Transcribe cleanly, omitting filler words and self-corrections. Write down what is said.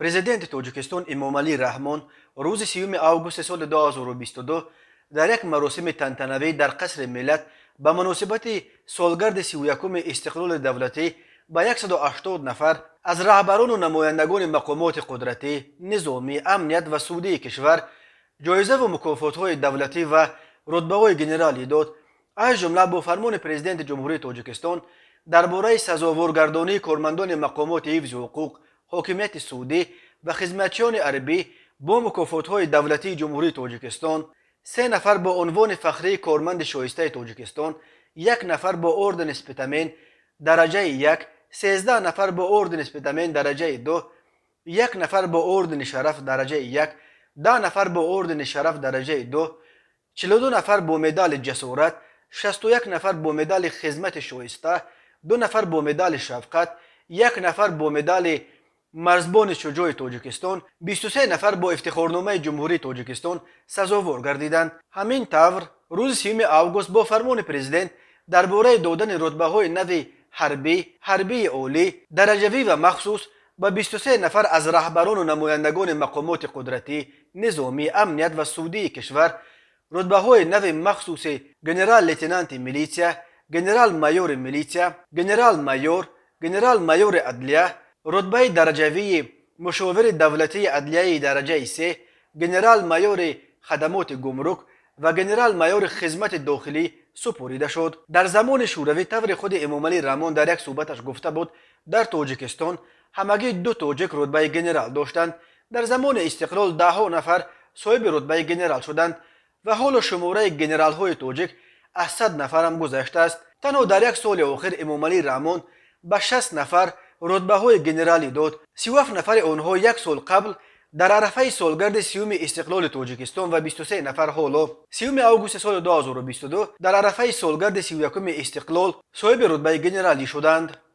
Президенти Тоҷикистон Эмомалӣ Раҳмон рӯзи 30 августи соли 2022 дар як маросими тантанавӣ дар Қасри Миллат ба муносибати солгарди 31-уми истиқлоли давлатӣ ба 180 нафар аз раҳбарону намояндагони мақомоти қудратӣ, низомӣ, амният ва судии кишвар ҷоизаву мукофотҳои давлатӣ ва рутбаҳои генералӣ дод. Аз ҷумла, бо фармони Президенти Ҷумҳурии Тоҷикистон дар бораи сазоворгардонии кормандони мақомоти ҳифзи ҳуқуқ, ҳокимияти судӣ ва хизматчиёни ҳарбӣ бо мукофотҳои давлатии Ҷумҳурии Тоҷикистон се нафар бо унвони фахрии «Корманди шоистаи Тоҷикистон», як нафар бо ордени Спитамен дараҷаи як, 13 нафар бо ордени Спитамен дараҷаи ду, як нафар бо ордени Шараф дараҷаи як, 10 нафар бо ордени Шараф дараҷаи ду, 42 нафар бо медали Ҷасорат, 61 нафар бо медали Хизмати шоиста, ду нафар бо медали Шафқат, як нафар бо медали Марзбони шуҷои Тоҷикистон, 23 нафар бо Ифтихорномаи Ҷумҳурии Тоҷикистон сазовор гардиданд. Ҳамин тавр, рӯзи 30 август бо фармони Президент дар бораи додани рутбаҳои нави ҳарбӣ, ҳарбии олӣ, дараҷавӣ ва махсус ба 23 нафар аз раҳбарону намояндагони мақомоти қудратӣ, низомӣ, амният ва судии кишвар рутбаҳои нави махсуси генерал-лейтенанти милитсия, генерал-майори милитсия, генерал-майор, генерал-майори адлия, рутбаи дараҷавии мушовири давлатии адлияи дараҷаи се, генерал-майори хадамоти гумрук ва генерал-майори хизмати дохилӣ супорида шуд. Дар замони Шӯравӣ, тавре худи Эмомалӣ Раҳмон дар як суҳбаташ гуфта буд, дар Тоҷикистон ҳамагӣ ду тоҷик рутбаи генерал доштанд. Дар замони истиқлол даҳҳо нафар соҳиби рутбаи генерал шуданд ва ҳоло шумораи генералҳои тоҷик аз 100 нафарам гузаштааст. Танҳо дар як соли охир Эмомалӣ Раҳмон ба 60 нафар рутбаҳои генералӣ дод. 37 нафари онҳо як сол қабл, дар арафаи солгарди 30-уми истиқлоли Тоҷикистон, ва 23 нафар ҳоло, 30 августи соли 2022, дар арафаи солгарди 31-уми истиқлол соҳиби рутбаи генералӣ шуданд.